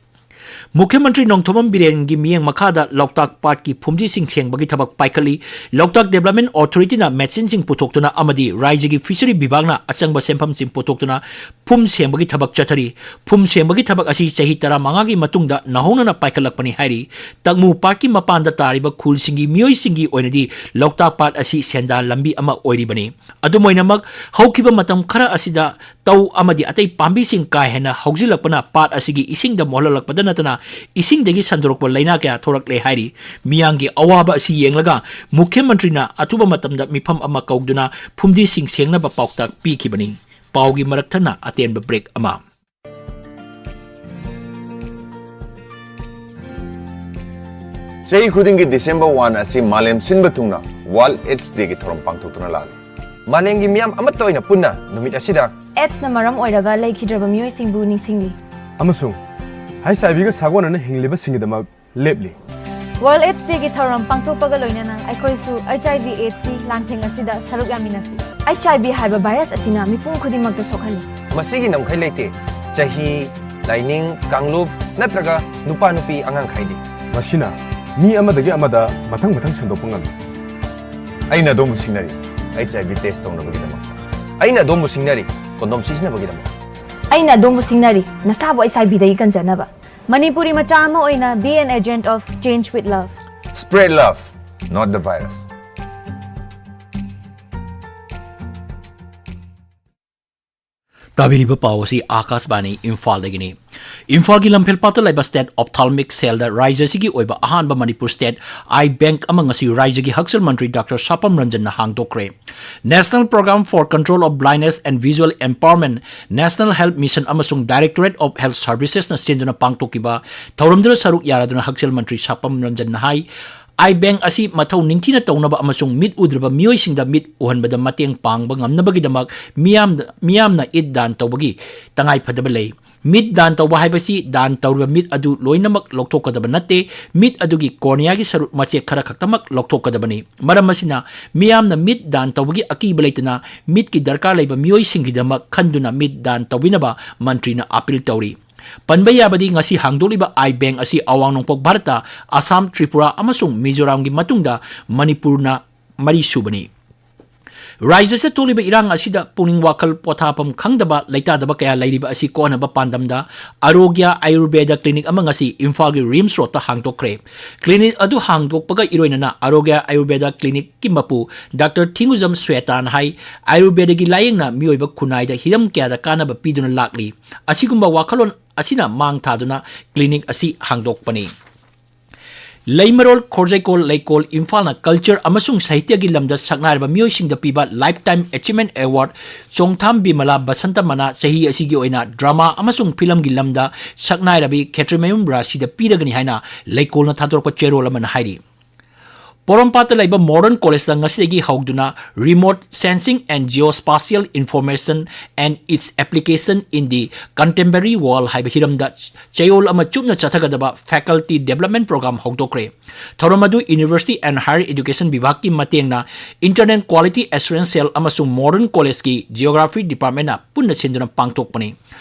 ꯃꯨꯈ꯭ꯌ ꯃꯟꯇ꯭ꯔꯤ ꯅꯣꯡꯊꯣꯝꯕꯝ ꯕꯤꯔꯦꯟꯒꯤ ꯃꯤꯠꯌꯦꯡ ꯃꯈꯥꯗ ꯂꯣꯛꯇꯥꯛ ꯄꯥꯠꯀꯤ ꯐꯨꯝꯗꯤꯁꯤꯡ ꯁꯦꯡꯕꯒꯤ ꯊꯕꯛ ꯄꯥꯏꯈꯠꯂꯤ꯫ ꯂꯣꯛꯇꯥꯛ Development Authorityꯅ machineꯁꯤꯡ ꯄꯨꯊꯣꯛꯇꯨꯅ ꯑꯃꯗꯤ ꯔꯥꯏꯖ꯭ꯌꯒꯤ fishery ꯕꯤꯚꯥꯒꯅ ꯑꯆꯪꯕ ꯁꯦꯟꯐꯝꯁꯤꯡ ꯄꯨꯊꯣꯛꯇꯨꯅ ꯐꯨꯝ ꯁꯦꯡꯕꯒꯤ ꯊꯕꯛ ꯆꯠꯊꯔꯤ꯫ ꯐꯨꯝ ꯁꯦꯡꯕꯒꯤ ꯊꯕꯛ ꯑꯁꯤ ꯆꯍꯤ ꯇꯔꯥꯃꯉꯥꯒꯤ ꯃꯇꯨꯡꯗ ꯅꯧꯍꯧꯅꯅ ꯄꯥꯏꯈꯠꯂꯛꯄꯅꯤ ꯍꯥꯏꯔꯤ꯫ ꯇꯛꯃꯨ ꯄꯥꯠꯀꯤ ꯃꯄꯥꯟꯗ ꯇꯥꯔꯤꯕ ꯈꯨꯜꯁꯤꯡꯒꯤ ꯃꯤꯑꯣꯏꯁꯤꯡꯒꯤ ꯑꯣꯏꯅꯗꯤ ꯂꯣꯛꯇꯥꯛ ꯄꯥꯠ ꯑꯁꯤ ꯁꯦꯟꯗꯥꯟ ꯂꯝꯕꯤ ꯑꯃ ꯑꯣꯏꯔꯤꯕꯅꯤ꯫ ꯑꯗꯨꯝ ꯑꯣꯏꯅꯃꯛ, ꯍꯧꯈꯤꯕ ꯃꯇꯝ ꯈꯔ ꯑꯁꯤꯗ ꯇꯧ ꯑꯃꯗꯤ ꯑꯇꯩ ꯄꯥꯝꯕꯤꯁꯤꯡ ꯀꯥ ꯍꯦꯟꯅ ꯍꯧꯖꯤꯜꯂꯛꯄꯅ ꯄꯥꯠ ꯑꯁꯤꯒꯤ ꯏꯁꯤꯡꯗ ꯃꯣꯠꯍꯜꯂꯛꯄꯗ ꯅꯠꯇꯅ ꯏꯁꯤꯡꯗꯒꯤ ꯁꯟꯗꯣꯔꯛꯄ ꯂꯩꯅꯥ ꯀꯌꯥ ꯊꯣꯔꯛꯂꯦ ꯍꯥꯏꯔꯤ꯫ ꯃꯤꯌꯥꯝꯒꯤ ꯑꯋꯥꯕ ꯑꯁꯤ ꯌꯦꯡꯂꯒ ꯃꯨꯈ꯭ꯌ ꯃꯟꯇ꯭ꯔꯤꯅ ꯑꯊꯨꯕ ꯃꯇꯝꯗ ꯃꯤꯐꯝ ꯑꯃ ꯀꯧꯗꯨꯅ ꯐꯨꯝꯗꯤꯁꯤꯡ ꯁꯦꯡꯅꯕ ꯄꯥꯎꯇꯥꯛ ꯄꯤꯈꯤꯕꯅꯤ꯫ ꯄꯥꯎꯒꯤ ꯃꯔꯛ ꯊꯠꯅ ꯑꯇꯦꯟꯕ break ꯑꯃ꯫ ꯆꯍꯤ ꯈꯨꯗꯤꯡꯒꯤ December one ꯑꯁꯤ ꯃꯥꯂꯦꯝ ꯁꯤꯟꯕ ꯊꯨꯡꯅ World AIDS Dayꯒꯤ ꯊꯧꯔꯝ ꯄꯥꯡꯊꯣꯛꯇꯨꯅ ꯂꯥꯛꯂꯤ꯫ ꯃꯥꯂꯦꯝꯒꯤ ꯃꯤꯌꯥꯝ ꯑꯃꯠꯇ ꯑꯣꯏꯅ ꯄꯨꯟꯅ ꯅꯨꯃꯤꯠ ꯑꯁꯤꯗ AIDSꯅ ꯃꯔꯝ ꯑꯣꯏꯔꯒ ꯂꯩꯈꯤꯗ꯭ꯔꯕ ꯃꯤꯑꯣꯏꯁꯤꯡꯕꯨ ꯅꯤꯡꯁꯤꯡꯂꯤ꯫ ꯑꯃꯁꯨꯡ HIVꯒ ꯁꯥꯒꯣꯟꯅꯅ ꯍꯤꯡꯂꯤꯕꯁꯤꯡꯒꯤꯗꯃꯛ ꯂꯦꯞꯂꯤ꯫ World AIDS Dayꯒꯤ ꯊꯧꯔꯝ ꯄꯥꯡꯊꯣꯛꯄꯒ ꯂꯣꯏꯅꯅ ꯑꯩꯈꯣꯏꯁꯨ HIV AIDSꯀꯤ ꯂꯥꯟꯊꯦꯡ ꯑꯁꯤꯗ ꯁꯔꯨꯛ ꯌꯥꯃꯤꯟꯅꯁꯤ꯫ HIV ꯍꯥꯏꯕ virus ꯑꯁꯤꯅ ꯃꯤꯄꯨꯝ ꯈꯨꯗꯤꯡꯃꯛꯇ ꯁꯣꯛꯍꯜꯂꯤ꯫ ꯃꯁꯤꯒꯤ ꯉꯝꯈꯩ ꯂꯩꯇꯦ꯫ ꯆꯍꯤ, ꯂꯥꯏꯅꯤꯡ, ꯀꯥꯡꯂꯨꯞ ꯅꯠꯇ꯭ꯔꯒ ꯅꯨꯄꯥ ꯅꯨꯄꯤ ꯑꯉꯥꯡ ꯈꯥꯏꯗꯦ꯫ ꯃꯁꯤꯅ ꯃꯤ ꯑꯃꯗꯒꯤ ꯑꯃꯗ ꯃꯊꯪ ꯃꯊꯪ ꯁꯟꯗꯣꯛꯄ ꯉꯝꯃꯤ꯫ ꯑꯩꯅ ꯑꯗꯣꯝꯕꯨ ꯁꯤꯡꯅꯔꯤ, HIV test ꯇꯧꯅꯕꯒꯤꯗꯃꯛꯇ꯫ ꯑꯩꯅ ꯑꯗꯣꯝꯕꯨ ꯁꯤꯡꯅꯔꯤ, ꯀꯣꯟꯗꯣꯝ ꯁꯤꯖꯤꯟꯅꯕꯒꯤꯗꯃꯛ꯫ ꯑꯩꯅ ꯑꯗꯣꯝꯕꯨ ꯁꯤꯡꯅꯔꯤ, ꯅꯁꯥꯕꯨ HIV ꯗꯒꯤ ꯀꯟꯖꯅꯕ꯫ ꯃꯅꯤꯄꯨꯔꯤ ꯃꯆꯥ ꯑꯃ ꯑꯣꯏꯅ be an agent of change with love. Spread love, not the virus. ꯇꯥꯕꯤꯔꯤꯕ ꯄꯥꯎ ꯑꯁꯤ ꯑꯥꯀꯥꯁꯕꯥꯅꯤ ꯏꯝꯐꯥꯜꯗꯒꯤꯅꯤ꯫ ꯏꯝꯐꯥꯜꯒꯤ ꯂꯝꯐꯦꯜ ꯄꯥꯠꯇ ꯂꯩꯕ ꯁ꯭ꯇꯦꯠ ꯑꯣꯞꯊꯥꯜꯃꯤꯛ ꯁꯦꯜꯗ ꯔꯥꯏꯖ꯭ꯌꯁꯤꯒꯤ ꯑꯣꯏꯕ ꯑꯍꯥꯟꯕ ꯃꯅꯤꯄꯨꯔ ꯁ꯭ꯇꯦꯠ ꯑꯥꯏ ꯕꯦꯡꯛ ꯑꯃ ꯉꯁꯤ ꯔꯥꯏꯖ꯭ꯌꯒꯤ ꯍꯛꯁꯦꯜ ꯃꯟꯇ꯭ꯔꯤ doctor ꯁꯥꯄꯝ ꯔꯟꯖꯟꯅ ꯍꯥꯡꯗꯣꯛꯈ꯭ꯔꯦ꯫ National Program for Control of Blindness and Visual Impairment, National Health Mission ꯑꯃꯁꯨꯡ Directorate of Health Servicesꯅ ꯁꯤꯟꯗꯨꯅ ꯄꯥꯡꯊꯣꯛꯈꯤꯕ ꯊꯧꯔꯝꯗꯨꯗ ꯁꯔꯨꯛ ꯌꯥꯔꯗꯨꯅ ꯍꯛꯁꯦꯜ ꯃꯟꯇ꯭ꯔꯤ ꯁꯥꯄꯝ ꯔꯟꯖꯟꯅ ꯍꯥꯏ, ꯑꯥꯏ ꯕꯦꯡꯛ ꯑꯁꯤ ꯃꯊꯧ ꯅꯤꯡꯊꯤꯅ ꯇꯧꯅꯕ ꯑꯃꯁꯨꯡ ꯃꯤꯠ ꯎꯗ꯭ꯔꯕ ꯃꯤꯑꯣꯏꯁꯤꯡꯗ ꯃꯤꯠ ꯎꯍꯟꯕꯗ ꯃꯇꯦꯡ ꯄꯥꯡꯕ ꯉꯝꯅꯕꯒꯤꯗꯃꯛ ꯃꯤꯌꯥꯝꯗ, ꯃꯤꯌꯥꯝꯅ ꯏꯠ ꯗꯥꯟ ꯇꯧꯕꯒꯤ ꯇꯉꯥꯏꯐꯗꯕ ꯂꯩ꯫ ꯃꯤꯠ ꯗꯥꯟ ꯇꯧꯕ ꯍꯥꯏꯕꯁꯤ ꯗꯥꯟ ꯇꯧꯔꯤꯕ ꯃꯤꯠ ꯑꯗꯨ ꯂꯣꯏꯅꯃꯛ ꯂꯧꯊꯣꯛꯀꯗꯕ ꯅꯠꯇꯦ, ꯃꯤꯠ ꯑꯗꯨꯒꯤ ꯀꯣꯔꯅꯤꯌꯥꯒꯤ ꯁꯔꯨꯛ ꯃꯆꯦꯠ ꯈꯔ ꯈꯛꯇꯃꯛ ꯂꯧꯊꯣꯛꯀꯗꯕꯅꯤ꯫ ꯃꯔꯝ ꯑꯁꯤꯅ, ꯃꯤꯌꯥꯝꯅ ꯃꯤꯠ ꯗꯥꯟ ꯇꯧꯕꯒꯤ ꯑꯀꯤꯕ ꯂꯩꯇꯅ ꯃꯤꯠꯀꯤ ꯗꯔꯀꯥꯔ ꯂꯩꯕ ꯃꯤꯑꯣꯏꯁꯤꯡꯒꯤꯗꯃꯛ ꯈꯟꯗꯨꯅ ꯃꯤꯠ ꯗꯥꯟ ꯇꯧꯕꯤꯅꯕ ꯃꯟꯇ꯭ꯔꯤꯅ ꯑꯥꯄꯤꯜ ꯇꯧꯔꯤ꯫ ꯄꯟꯕ ꯌꯥꯕꯗꯤ, ꯉꯁꯤ ꯍꯥꯡꯗꯣꯛꯂꯤꯕ ꯑꯥꯏ ꯕꯦꯡꯛ ꯑꯁꯤ ꯑꯋꯥꯡ ꯅꯣꯡꯄꯣꯛ ꯚꯥꯔꯠꯇ ꯑꯁꯥꯝ, ꯇ꯭ꯔꯤꯄꯨꯔꯥ ꯑꯃꯁꯨꯡ ꯃꯤꯖꯣꯔꯥꯝꯒꯤ ꯃꯇꯨꯡꯗ ꯃꯅꯤꯄꯨꯔꯅ ꯃꯔꯤ ꯁꯨꯕꯅꯤ꯫ ꯔꯥꯏꯖ꯭ꯌꯁꯤꯗ ꯊꯣꯛꯂꯤꯕ ꯏꯔꯥꯡ ꯑꯁꯤꯗ ꯄꯨꯛꯅꯤꯡ ꯋꯥꯈꯜ ꯄꯣꯊꯥꯐꯝ ꯈꯪꯗꯕ ꯂꯩꯇꯥꯗꯕ ꯀꯌꯥ ꯂꯩꯔꯤꯕ ꯑꯁꯤ ꯀꯣꯛꯍꯟꯅꯕ ꯄꯥꯟꯗꯝꯗ ꯑꯔꯣꯒ꯭ꯌ ꯑꯌꯨꯔꯕꯦꯗ ꯀ꯭ꯂꯤꯅꯤꯛ ꯑꯃ ꯉꯁꯤ ꯏꯝꯐꯥꯜꯒꯤ ꯔꯤꯝꯁ ꯔꯣꯗꯇ ꯍꯥꯡꯗꯣꯛꯈ꯭ꯔꯦ꯫ ꯀ꯭ꯂꯤꯅꯤꯛ ꯑꯗꯨ ꯍꯥꯡꯗꯣꯛꯄꯒ ꯏꯔꯣꯏꯅꯅ ꯑꯔꯣꯒ꯭ꯌ ꯑꯌꯨꯔꯕꯦꯗ ꯀ꯭ꯂꯤꯅꯤꯛꯀꯤ ꯃꯄꯨ ꯗꯥꯛꯇꯔ ꯊꯤꯡꯒꯨꯖꯝ ꯁ꯭ꯋꯦꯇꯥꯅ ꯍꯥꯏ, ꯑꯌꯨꯔꯕꯦꯗꯒꯤ ꯂꯥꯌꯦꯡꯅ ꯃꯤꯑꯣꯏꯕ ꯈꯨꯟꯅꯥꯏꯗ ꯍꯤꯔꯝ ꯀꯌꯥꯗ ꯀꯥꯟꯅꯕ ꯄꯤꯗꯨꯅ ꯂꯥꯛꯂꯤ꯫ ꯑꯁꯤꯒꯨꯝꯕ ꯋꯥꯈꯜꯂꯣꯟ ꯑꯁꯤꯅ ꯃꯥꯡ ꯊꯥꯗꯨꯅ ꯀ꯭ꯂꯤꯅꯤꯛ ꯑꯁꯤ ꯍꯥꯡꯗꯣꯛꯄꯅꯤ꯫ ꯂꯩꯃꯔꯣꯜ ꯈꯣꯔꯖꯩꯀꯣꯜ ꯂꯩꯀꯣꯜ ꯏꯝꯐꯥꯜꯅ ꯀꯜꯆꯔ ꯑꯃꯁꯨꯡ ꯁꯥꯍꯤꯇ꯭ꯌꯒꯤ ꯂꯝꯗ ꯁꯛꯅꯥꯏꯔꯕ ꯃꯤꯑꯣꯏꯁꯤꯡꯗ ꯄꯤꯕ Lifetime Achievement Award ꯆꯣꯡꯊꯥꯝ ꯕꯤꯃꯂꯥ ꯕꯁꯟꯇ ꯃꯅꯥ ꯆꯍꯤ ꯑꯁꯤꯒꯤ ꯑꯣꯏꯅ ꯗ꯭ꯔꯃꯥ ꯑꯃꯁꯨꯡ ꯐꯤꯂꯝꯒꯤ ꯂꯝꯗ ꯁꯛꯅꯥꯏꯔꯕꯤ ꯈꯦꯇ꯭ꯔꯤꯃꯌꯨꯝ ꯔꯥꯁꯤꯗ ꯄꯤꯔꯒꯅꯤ ꯍꯥꯏꯅ ꯂꯩꯀꯣꯜꯅ ꯊꯥꯗꯣꯔꯛꯄ ꯆꯦꯔꯣꯜ ꯑꯃꯅ ꯍꯥꯏꯔꯤ꯫ ꯄꯣꯔꯣꯝꯄꯥꯠꯇ ꯂꯩꯕ ꯃꯣꯗꯔꯟ ꯀꯣꯂꯦꯖꯇ ꯉꯁꯤꯗꯒꯤ ꯍꯧꯗꯨꯅ Remote Sensing and Geospatial Information and Its Application in the Contemporary World ꯍꯥꯏꯕ ꯍꯤꯔꯝꯗ ꯆꯌꯣꯜ ꯑꯃ ꯆꯨꯞꯅ ꯆꯠꯊꯒꯗꯕ Faculty Development Program ꯍꯧꯗꯣꯛꯈ꯭ꯔꯦ꯫ ꯊꯧꯔꯝ ꯑꯗꯨ University and Higher Education ꯚꯤꯚꯥꯒꯀꯤ ꯃꯇꯦꯡꯅ Internal Quality Assurance Cell ꯑꯃꯁꯨꯡ ꯃꯣꯗꯔꯟ ꯀꯣꯂꯦꯖꯀꯤ Geography Departmentꯅ ꯄꯨꯟꯅ ꯁꯤꯟꯗꯨꯅ ꯄꯥꯡꯊꯣꯛꯄꯅꯤ꯫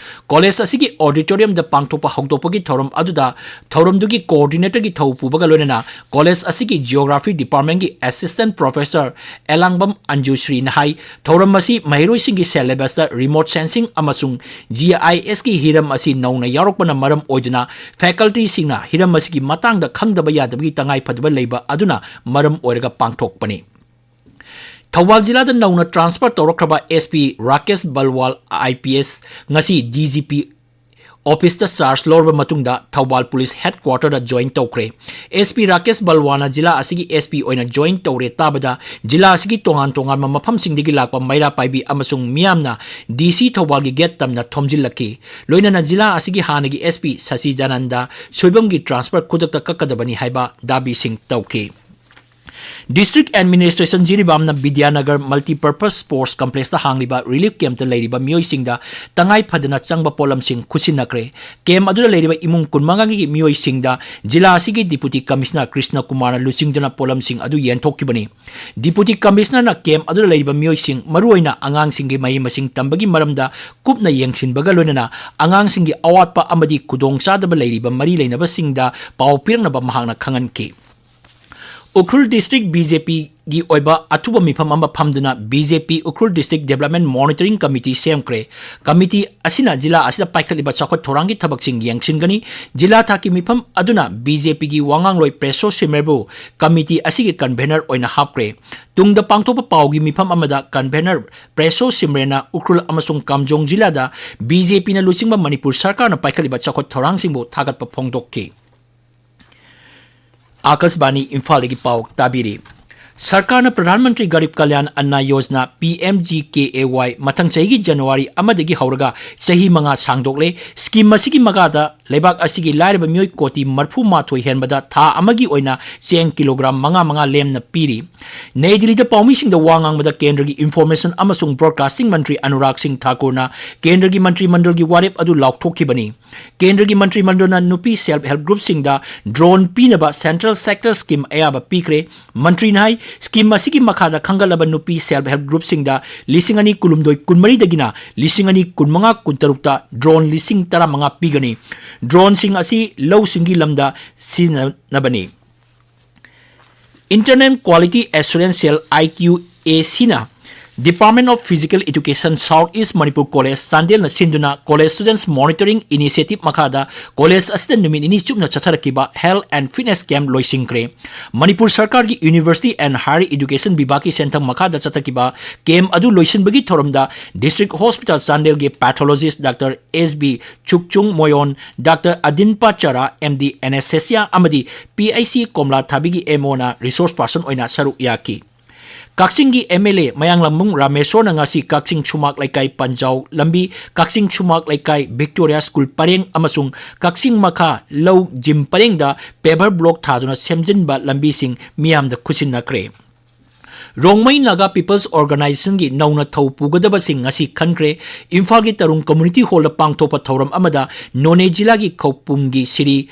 ꯀꯣꯂꯦꯖ ꯑꯁꯤꯒꯤ ꯑꯣꯗꯤꯇꯣꯔꯤꯌꯝꯗ ꯄꯥꯡꯊꯣꯛꯄ ꯍꯧꯗꯣꯛꯄꯒꯤ ꯊꯧꯔꯝ ꯑꯗꯨꯗ ꯊꯧꯔꯝꯗꯨꯒꯤ ꯀꯣꯑꯣꯔꯗꯤꯅꯦꯇꯔꯒꯤ ꯊꯧ ꯄꯨꯕꯒ ꯂꯣꯏꯅꯅ ꯀꯣꯂꯦꯖ ꯑꯁꯤꯒꯤ Geography Department ꯀꯤ Assistant Professor ꯑꯦꯂꯥꯡꯕꯝ ꯑꯟꯖꯨꯁ꯭ꯔꯤꯅ ꯍꯥꯏ, ꯊꯧꯔꯝ ꯑꯁꯤ ꯃꯍꯩꯔꯣꯏꯁꯤꯡꯒꯤ syllabus ꯇ remote sensing ꯑꯃꯁꯨꯡ G I S ꯀꯤ ꯍꯤꯔꯝ ꯑꯁꯤ ꯅꯧꯅ ꯌꯥꯎꯔꯛꯄꯅ ꯃꯔꯝ ꯑꯣꯏꯗꯨꯅ faculty ꯁꯤꯡꯅ ꯍꯤꯔꯝ ꯑꯁꯤꯒꯤ ꯃꯇꯥꯡꯗ ꯈꯪꯗꯕ ꯌꯥꯗꯕꯒꯤ ꯇꯉꯥꯏ ꯐꯗꯕ ꯂꯩꯕ ꯑꯗꯨꯅ ꯃꯔꯝ ꯑꯣꯏꯔꯒ ꯄꯥꯡꯊꯣꯛꯄꯅꯤ꯫ ꯊꯧꯕꯥꯜ ꯖꯤꯂꯥꯗ ꯅꯧꯅ transfer ꯇꯧꯔꯛꯈ꯭ꯔꯕ S P Rakesh ꯕꯜꯋꯥꯜ I P S ꯉꯁꯤ D G P office ꯇ charge ꯂꯧꯔꯕ ꯃꯇꯨꯡꯗ ꯊꯧꯕꯥꯜ police headquarter ꯗ join ꯇꯧꯈ꯭ꯔꯦ꯫ S P ꯔꯥꯀꯦꯁ ꯕꯜꯋꯥꯅ ꯖꯤꯂꯥ ꯑꯁꯤꯒꯤ S P ꯑꯣꯏꯅ join ꯇꯧꯔꯦ ꯇꯥꯕꯗ ꯖꯤꯂꯥ ꯑꯁꯤꯒꯤ ꯇꯣꯉꯥꯟ ꯇꯣꯉꯥꯟꯕ ꯃꯐꯝꯁꯤꯡꯗꯒꯤ ꯂꯥꯛꯄ ꯃꯩꯔꯥ ꯄꯥꯏꯕꯤ ꯑꯃꯁꯨꯡ ꯃꯤꯌꯥꯝꯅ D C ꯊꯧꯕꯥꯜꯒꯤ gate ꯇꯝꯅ ꯊꯣꯝꯖꯤꯜꯂꯛꯈꯤ꯫ ꯂꯣꯏꯅꯅ ꯖꯤꯂꯥ ꯑꯁꯤꯒꯤ ꯍꯥꯟꯅꯒꯤ S P ꯁꯆꯤꯗꯥꯅꯟꯗ ꯁꯣꯏꯕꯝꯒꯤ transfer ꯈꯨꯗꯛꯇ ꯀꯛꯀꯗꯕꯅꯤ ꯍꯥꯏꯕ ꯗꯥꯕꯤꯁꯤꯡ ꯇꯧꯈꯤ꯫ District Administration ꯖꯤꯔꯤꯕꯥꯝꯅ ꯕꯤꯗ꯭ꯌꯥꯅꯒꯔ Multipurpose Sports Complex ꯇ ꯍꯥꯡꯂꯤꯕ relief camp ꯇ ꯂꯩꯔꯤꯕ ꯃꯤꯑꯣꯏꯁꯤꯡꯗ ꯇꯉꯥꯏ ꯐꯗꯅ ꯆꯪꯕ ꯄꯣꯠꯂꯝꯁꯤꯡ ꯈꯨꯠꯁꯤꯟꯅꯈ꯭ꯔꯦ꯫ Camp ꯑꯗꯨꯗ ꯂꯩꯔꯤꯕ ꯏꯃꯨꯡ ꯀꯨꯟꯃꯉꯥꯒꯤ ꯃꯤꯑꯣꯏꯁꯤꯡꯗ ꯖꯤꯂꯥ ꯑꯁꯤꯒꯤ Deputy Commissioner ꯀ꯭ꯔꯤꯁꯅ ꯀꯨꯃꯥꯔꯅ ꯂꯨꯆꯤꯡꯗꯨꯅ ꯄꯣꯠꯂꯝꯁꯤꯡ ꯑꯗꯨ ꯌꯦꯟꯊꯣꯛꯈꯤꯕꯅꯤ꯫ Deputy Commissioner ꯅ camp ꯑꯗꯨꯗ ꯂꯩꯔꯤꯕ ꯃꯤꯑꯣꯏꯁꯤꯡ, ꯃꯔꯨꯑꯣꯏꯅ ꯑꯉꯥꯡꯁꯤꯡꯒꯤ ꯃꯍꯩ ꯃꯁꯤꯡ ꯇꯝꯕꯒꯤ ꯃꯔꯝꯗ ꯀꯨꯞꯅ ꯌꯦꯡꯁꯤꯟꯕꯒ ꯂꯣꯏꯅꯅ ꯑꯉꯥꯡꯁꯤꯡꯒꯤ ꯑꯋꯥꯠꯄ ꯑꯃꯗꯤ ꯈꯨꯗꯣꯡꯆꯥꯗꯕ ꯂꯩꯔꯤꯕ ꯃꯔꯤ ꯂꯩꯅꯕꯁꯤꯡꯗ ꯄꯥꯎ ꯄꯤꯔꯛꯅꯕ ꯃꯍꯥꯛꯅ ꯈꯪꯍꯟꯈꯤ꯫ Ukhrul District B J P ꯒꯤ ꯑꯣꯏꯕ ꯑꯊꯨꯕ ꯃꯤꯐꯝ ꯑꯃ ꯐꯝꯗꯨꯅ B J P Ukhrul District Development Monitoring Committee ꯁꯦꯝꯈ꯭ꯔꯦ꯫ Committee ꯑꯁꯤꯅ ꯖꯤꯂꯥ ꯑꯁꯤꯗ ꯄꯥꯏꯈꯠꯂꯤꯕ ꯆꯥꯎꯈꯠ ꯊꯧꯔꯥꯡꯒꯤ ꯊꯕꯛꯁꯤꯡ ꯌꯦꯡꯁꯤꯟꯒꯅꯤ꯫ ꯖꯤꯂꯥ ꯊꯥꯛꯀꯤ ꯃꯤꯐꯝ ꯑꯗꯨꯅ B J P ꯒꯤ ꯋꯥꯉꯥꯡꯂꯣꯏ ꯄ꯭ꯔꯦꯁꯣ ꯁꯤꯃꯦꯔꯕꯨ committee ꯑꯁꯤꯒꯤ convener ꯑꯣꯏꯅ ꯍꯥꯞꯈ꯭ꯔꯦ꯫ ꯇꯨꯡꯗ ꯄꯥꯡꯊꯣꯛꯄ ꯄꯥꯎꯒꯤ ꯃꯤꯐꯝ ꯑꯃꯗ convener ꯄ꯭ꯔꯦꯁꯣ ꯁꯤꯃꯔꯦꯅ ꯎꯈ꯭ꯔꯨꯜ ꯑꯃꯁꯨꯡ ꯀꯥꯝꯖꯣꯡ ꯖꯤꯂꯥꯗ B J P ꯅ ꯂꯨꯆꯤꯡꯕ ꯃꯅꯤꯄꯨꯔ ꯁꯔꯀꯥꯔꯅ ꯄꯥꯏꯈꯠꯂꯤꯕ ꯆꯥꯎꯈꯠ ꯊꯧꯔꯥꯡꯁꯤꯡꯕꯨ ꯊꯥꯒꯠꯄ ꯐꯣꯡꯗꯣꯛꯈꯤ꯫ ꯑꯥꯀꯥꯁꯕꯥꯅꯤ ꯏꯝꯐꯥꯜꯗꯒꯤ ꯄꯥꯎ ꯇꯥꯕꯤꯔꯤ꯫ ꯁꯔꯀꯥꯔꯅ Pradhan Mantri Garib Kalyan ꯑꯟꯅ Yojana, P M G K A Y, ꯃꯊꯪ ꯆꯍꯤꯒꯤ ꯖꯅꯋꯥꯔꯤ ꯑꯃꯗꯒꯤ ꯍꯧꯔꯒ ꯆꯍꯤ ꯃꯉꯥ ꯁꯥꯡꯗꯣꯛꯂꯦ꯫ Scheme ꯑꯁꯤꯒꯤ ꯃꯈꯥꯗ ꯂꯩꯕꯥꯛ ꯑꯁꯤꯒꯤ ꯂꯥꯏꯔꯕ ꯃꯤꯑꯣꯏ ꯀꯣꯇꯤ ꯃꯔꯐꯨ ꯃꯥꯊꯣꯏ ꯍꯦꯟꯕꯗ ꯊꯥ ꯑꯃꯒꯤ ꯑꯣꯏꯅ ꯆꯦꯡ ꯀꯤꯂꯣꯒ꯭ꯔꯥꯝ ꯃꯉꯥ ꯃꯉꯥ ꯂꯦꯝꯅ ꯄꯤꯔꯤ꯫ ꯅꯩ ꯗꯤꯜꯂꯤꯗ ꯄꯥꯎꯃꯤꯁꯤꯡꯗ ꯋꯥ ꯉꯥꯡꯕꯗ ꯀꯦꯟꯗ꯭ꯔꯒꯤ Information ꯑꯃꯁꯨꯡ Broadcasting ꯃꯟꯇ꯭ꯔꯤ ꯑꯅꯨꯔꯥꯒ ꯁꯤꯡ ꯊꯥꯀꯨꯔꯅ ꯀꯦꯟꯗ꯭ꯔꯒꯤ ꯃꯟꯇ꯭ꯔꯤ ꯃꯟꯗꯜꯒꯤ ꯋꯥꯔꯦꯞ ꯑꯗꯨ ꯂꯥꯎꯊꯣꯛꯈꯤꯕꯅꯤ꯫ ꯀꯦꯟꯗ꯭ꯔꯒꯤ ꯃꯟꯇ꯭ꯔꯤ ꯃꯟꯗꯜꯅ ꯅꯨꯄꯤ self help groupꯁꯤꯡꯗ drone ꯄꯤꯅꯕ central sector scheme ꯑꯌꯥꯕ ꯄꯤꯈ꯭ꯔꯦ꯫ ꯃꯟꯇ꯭ꯔꯤꯅ ꯍꯥꯏ, scheme ꯑꯁꯤꯒꯤ ꯃꯈꯥꯗ ꯈꯟꯒꯠꯂꯕ ꯅꯨꯄꯤ self help groupꯁꯤꯡꯗ ꯂꯤꯁꯤꯡ ꯑꯅꯤ ꯀꯨꯟꯍꯨꯝꯗꯣꯏ ꯀꯨꯟꯃꯔꯤꯗꯒꯤꯅ ꯂꯤꯁꯤꯡ ꯑꯅꯤ ꯀꯨꯟꯃꯉꯥ ꯀꯨꯟꯇꯔꯨꯛꯇ drone ꯂꯤꯁꯤꯡ ꯇꯔꯥꯃꯉꯥ ꯄꯤꯒꯅꯤ꯫ Droneꯁꯤꯡ ꯑꯁꯤ ꯂꯧꯁꯤꯡꯒꯤ ꯂꯝꯗ ꯁꯤꯖꯤꯟꯅꯅꯕꯅꯤ꯫ Internal Quality Assurance Cell, I Q A C ꯅ Department of Physical Education, South East Manipur College, ꯆꯥꯟꯗꯦꯜꯅ ꯁꯤꯟꯗꯨꯅ College Students Monitoring Initiative ꯃꯈꯥꯗ college ꯑꯁꯤꯗ ꯅꯨꯃꯤꯠ ꯅꯤꯅꯤ ꯆꯨꯞꯅ ꯆꯠꯊꯔꯛꯈꯤꯕ Health and Fitness Camp ꯂꯣꯏꯁꯤꯟꯈ꯭ꯔꯦ꯫ ꯃꯅꯤꯄꯨꯔ ꯁꯔꯀꯥꯔꯒꯤ University and Higher Education ꯕꯤꯚꯥꯒꯀꯤ ꯁꯦꯟꯊꯪ ꯃꯈꯥꯗ ꯆꯠꯊꯈꯤꯕ camp ꯑꯗꯨ ꯂꯣꯏꯁꯤꯟꯕꯒꯤ ꯊꯧꯔꯝꯗ District Hospital ꯆꯥꯟꯗꯦꯜꯒꯤ Pathologist Doctor S B ꯆꯨꯛꯆꯨꯡ ꯃꯣꯌꯣꯟ, Doctor ꯑꯗꯤꯟꯄꯥ ꯆꯔꯥ, M D Anesthesia ꯑꯃꯗꯤ P I C ꯀꯣꯝꯂꯥ ꯊꯥꯕꯤꯒꯤ M O ꯅ resource person ꯑꯣꯏꯅ ꯁꯔꯨꯛ ꯌꯥꯈꯤ꯫ ꯀꯛꯆꯤꯡꯒꯤ M L A ꯃꯌꯥꯡꯂꯝꯕꯝ ꯔꯥꯃꯦꯁꯣꯔꯅ ꯉꯁꯤ ꯀꯛꯆꯤꯡ ꯁꯨꯃꯥꯛ ꯂꯩꯀꯥꯏ ꯄꯟꯖꯥꯎ ꯂꯝꯕꯤ, ꯀꯛꯆꯤꯡ ꯁꯨꯃꯥꯛ ꯂꯩꯀꯥꯏ Victoria School ꯄꯔꯦꯡ ꯑꯃꯁꯨꯡ ꯀꯛꯆꯤꯡ ꯃꯈꯥ ꯂꯧ ꯖꯤꯝ ꯄꯔꯦꯡꯗ paver block ꯊꯥꯗꯨꯅ ꯁꯦꯝꯖꯤꯟꯕ ꯂꯝꯕꯤꯁꯤꯡ ꯃꯤꯌꯥꯝꯗ ꯈꯨꯠꯁꯤꯟꯅꯈ꯭ꯔꯦ꯫ ꯔꯣꯡꯃꯩ ꯅꯥꯒꯥ People's Organization ꯒꯤ ꯅꯧꯅ ꯊꯧ ꯄꯨꯒꯗꯕꯁꯤꯡ ꯉꯁꯤ ꯈꯟꯈ꯭ꯔꯦ꯫ ꯏꯝꯐꯥꯜꯒꯤ ꯇꯔꯨꯡ Community Hall ꯗ ꯄꯥꯡꯊꯣꯛꯄ ꯊꯧꯔꯝ ꯑꯃꯗ ꯅꯣꯅꯦ ꯖꯤꯂꯥꯒꯤ ꯈꯧꯄꯨꯝꯒꯤ ꯁ꯭ꯔꯤ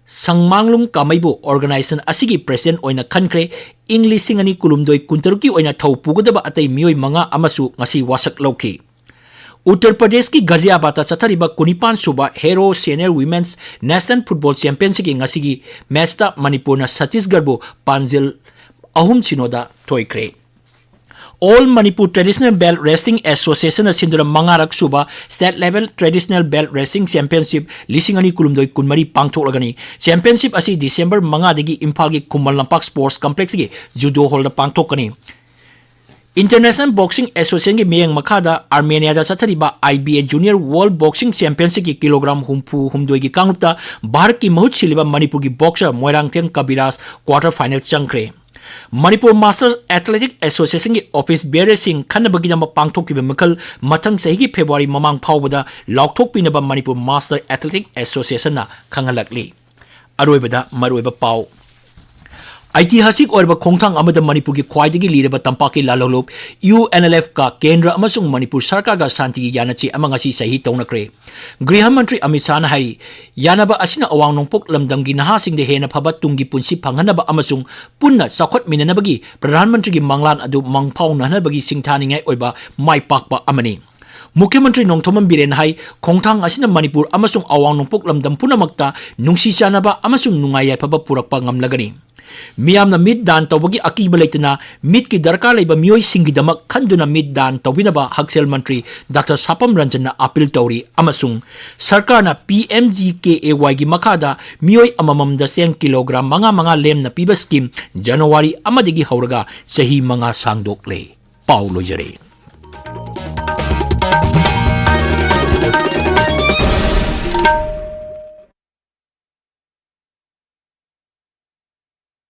ꯁꯪꯃꯥꯡꯂꯨꯡ ꯀꯥꯃꯩꯕꯨ organization ꯑꯁꯤꯒꯤ president ꯑꯣꯏꯅ ꯈꯟꯈ꯭ꯔꯦ꯫ ꯏꯪ ꯂꯤꯁꯤꯡ ꯑꯅꯤ ꯀꯨꯟꯍꯨꯝꯗꯣꯏ ꯀꯨꯟꯇꯔꯨꯛꯀꯤ ꯑꯣꯏꯅ ꯊꯧ ꯄꯨꯒꯗꯕ ꯑꯇꯩ ꯃꯤꯑꯣꯏ ꯃꯉꯥ ꯑꯃꯁꯨ ꯉꯁꯤ ꯋꯥꯁꯛ ꯂꯧꯈꯤ꯫ ꯎꯠꯇꯔ ꯄ꯭ꯔꯗꯦꯁꯀꯤ ꯒꯥꯖꯤꯌꯥꯕꯥꯗꯇ ꯆꯠꯊꯔꯤꯕ ꯀꯨꯟꯅꯤꯄꯥꯟ ꯁꯨꯕ Hero Senior Women's National Football Championship ꯀꯤ ꯉꯁꯤꯒꯤ match ꯇ ꯃꯅꯤꯄꯨꯔꯅ ꯁꯠꯇꯤꯁꯒꯔꯕꯨ ꯄꯥꯟꯖꯤꯜ ꯑꯍꯨꯝ ꯁꯤꯅꯣꯗ ꯊꯣꯏꯈ꯭ꯔꯦ꯫ All Manipur Traditional Belt Wrestling Association ꯅ ꯁꯤꯟꯗꯨꯅ ꯃꯉꯥꯔꯛ ꯁꯨꯕ State Level Traditional Belt Wrestling Championship ꯂꯤꯁꯤꯡ ꯑꯅꯤ ꯀꯨꯟꯍꯨꯝꯗꯣꯏ ꯀꯨꯟꯃꯔꯤ ꯄꯥꯡꯊꯣꯛꯂꯒꯅꯤ꯫ Championship ꯑꯁꯤ ꯗꯤꯁꯦꯝꯕꯔ ꯃꯉꯥꯗꯒꯤ ꯏꯝꯐꯥꯜꯒꯤ ꯈꯨꯃꯟ ꯂꯝꯄꯥꯛ Sports Complex ꯀꯤ Judo Hall ꯗ ꯄꯥꯡꯊꯣꯛꯀꯅꯤ꯫ International Boxing Association ꯒꯤ ꯃꯤꯠꯌꯦꯡ ꯃꯈꯥꯗ ꯑꯥꯔꯃꯦꯅꯤꯌꯥꯗ ꯆꯠꯊꯔꯤꯕ I B A Junior World Boxing Championship ꯀꯤ ꯀꯤꯂꯣꯒ꯭ꯔꯥꯝ ꯍꯨꯝꯐꯨ ꯍꯨꯝꯗꯣꯏꯒꯤ ꯀꯥꯡꯂꯨꯞꯇ ꯚꯥꯔꯠꯀꯤ ꯃꯍꯨꯠ ꯁꯤꯜꯂꯤꯕ ꯃꯅꯤꯄꯨꯔꯒꯤ boxer ꯃꯣꯏꯔꯥꯡꯊꯦꯝ ꯀꯕꯤꯔꯥꯖ quarter final ꯆꯪꯈ꯭ꯔꯦ꯫ ꯃꯅꯤꯄꯨꯔ Master Athletic Association ꯒꯤ office bearer ꯁꯤꯡ ꯈꯟꯅꯕꯒꯤꯗꯃꯛ ꯄꯥꯡꯊꯣꯛꯈꯤꯕ ꯃꯤꯈꯜ ꯃꯊꯪ ꯆꯍꯤꯒꯤ ꯐꯦꯕ꯭ꯔꯨꯋꯥꯔꯤ ꯃꯃꯥꯡ ꯐꯥꯎꯕꯗ ꯂꯥꯎꯊꯣꯛꯄꯤꯅꯕ ꯃꯅꯤꯄꯨꯔ Master Athletic Association ꯅ ꯈꯪꯍꯜꯂꯛꯂꯤ꯫ ꯑꯔꯣꯏꯕꯗ ꯃꯔꯨꯑꯣꯏꯕ ꯄꯥꯎ꯫ ꯑꯩꯇꯤꯍꯥꯁꯤꯛ ꯑꯣꯏꯔꯕ ꯈꯣꯡꯊꯥꯡ ꯑꯃꯗ ꯃꯅꯤꯄꯨꯔꯒꯤ ꯈ꯭ꯋꯥꯏꯗꯒꯤ ꯂꯤꯔꯕ ꯇꯝꯄꯥꯛꯀꯤ ꯂꯥꯜꯍꯧꯂꯨꯞ U N L F ꯀ ꯀꯦꯟꯗ꯭ꯔ ꯑꯃꯁꯨꯡ ꯃꯅꯤꯄꯨꯔ ꯁꯔꯀꯥꯔꯒ ꯁꯥꯟꯇꯤꯒꯤ ꯌꯥꯅꯆꯦ ꯑꯃ ꯉꯁꯤ ꯁꯍꯤ ꯇꯧꯅꯈ꯭ꯔꯦ꯫ ꯒ꯭ꯔꯤꯍ ꯃꯟꯇ꯭ꯔꯤ ꯑꯃꯤꯠ ꯁꯥꯍꯅ ꯍꯥꯏꯔꯤ, ꯌꯥꯅꯕ ꯑꯁꯤꯅ ꯑꯋꯥꯡ ꯅꯣꯡꯄꯣꯛ ꯂꯝꯗꯝꯒꯤ ꯅꯍꯥꯁꯤꯡꯗ ꯍꯦꯟꯅ ꯐꯕ ꯇꯨꯡꯒꯤ ꯄꯨꯟꯁꯤ ꯐꯪꯍꯟꯅꯕ ꯑꯃꯁꯨꯡ ꯄꯨꯟꯅ ꯆꯥꯎꯈꯠꯃꯤꯟꯅꯅꯕꯒꯤ ꯄ꯭ꯔꯙꯥꯟ ꯃꯟꯇ꯭ꯔꯤꯒꯤ ꯃꯪꯂꯥꯟ ꯑꯗꯨ ꯃꯪꯐꯥꯎꯅꯍꯟꯅꯕꯒꯤ ꯁꯤꯡꯊꯥꯅꯤꯡꯉꯥꯏ ꯑꯣꯏꯕ ꯃꯥꯏ ꯄꯥꯛꯄ ꯑꯃꯅꯤ꯫ ꯃꯨꯈ꯭ꯌ ꯃꯟꯇ꯭ꯔꯤ ꯅꯣꯡꯊꯣꯝꯕꯝ ꯕꯤꯔꯦꯟ ꯍꯥꯏ, ꯈꯣꯡꯊꯥꯡ ꯑꯁꯤꯅ ꯃꯅꯤꯄꯨꯔ ꯑꯃꯁꯨꯡ ꯑꯋꯥꯡ ꯅꯣꯡꯄꯣꯛ ꯂꯝꯗꯝ ꯄꯨꯝꯅꯃꯛꯇ ꯅꯨꯡꯁꯤ ꯆꯥꯟꯅꯕ ꯑꯃꯁꯨꯡ ꯅꯨꯡꯉꯥꯏ ꯌꯥꯏꯐꯕ ꯄꯨꯔꯛꯄ ꯉꯝꯂꯒꯅꯤ꯫ ꯃꯤꯌꯥꯝꯅ ꯃꯤꯠ ꯗꯥꯟ ꯇꯧꯕꯒꯤ ꯑꯀꯤꯕ ꯂꯩꯇꯅ ꯃꯤꯠꯀꯤ ꯗꯔꯀꯥꯔ ꯂꯩꯕ ꯃꯤꯑꯣꯏꯁꯤꯡꯒꯤꯗꯃꯛ ꯈꯟꯗꯨꯅ ꯃꯤꯠ ꯗꯥꯟ ꯇꯧꯕꯤꯅꯕ ꯍꯛꯁꯦꯜ ꯃꯟꯇ꯭ꯔꯤ ꯗꯥꯛꯇꯔ ꯁꯥꯄꯝ ꯔꯟꯖꯟꯅ ꯑꯥꯄꯤꯜ ꯇꯧꯔꯤ ꯑꯃꯁꯨꯡ ꯁꯔꯀꯥꯔꯅ P M G K A ꯋꯥꯏꯒꯤ ꯃꯈꯥꯗ ꯃꯤꯑꯣꯏ ꯑꯃꯃꯝꯗ ꯆꯦꯡ ꯀꯤꯂꯣꯒ꯭ꯔꯥꯝ ꯃꯉꯥ ꯃꯉꯥ ꯂꯦꯝꯅ ꯄꯤꯕ ꯁ꯭ꯀꯤꯝ ꯖꯅꯋꯥꯔꯤ ꯑꯃꯗꯒꯤ ꯍꯧꯔꯒ ꯆꯍꯤ ꯃꯉꯥ ꯁꯥꯡꯗꯣꯛꯂꯦ꯫ ꯄꯥꯎ ꯂꯣꯏꯖꯔꯦ꯫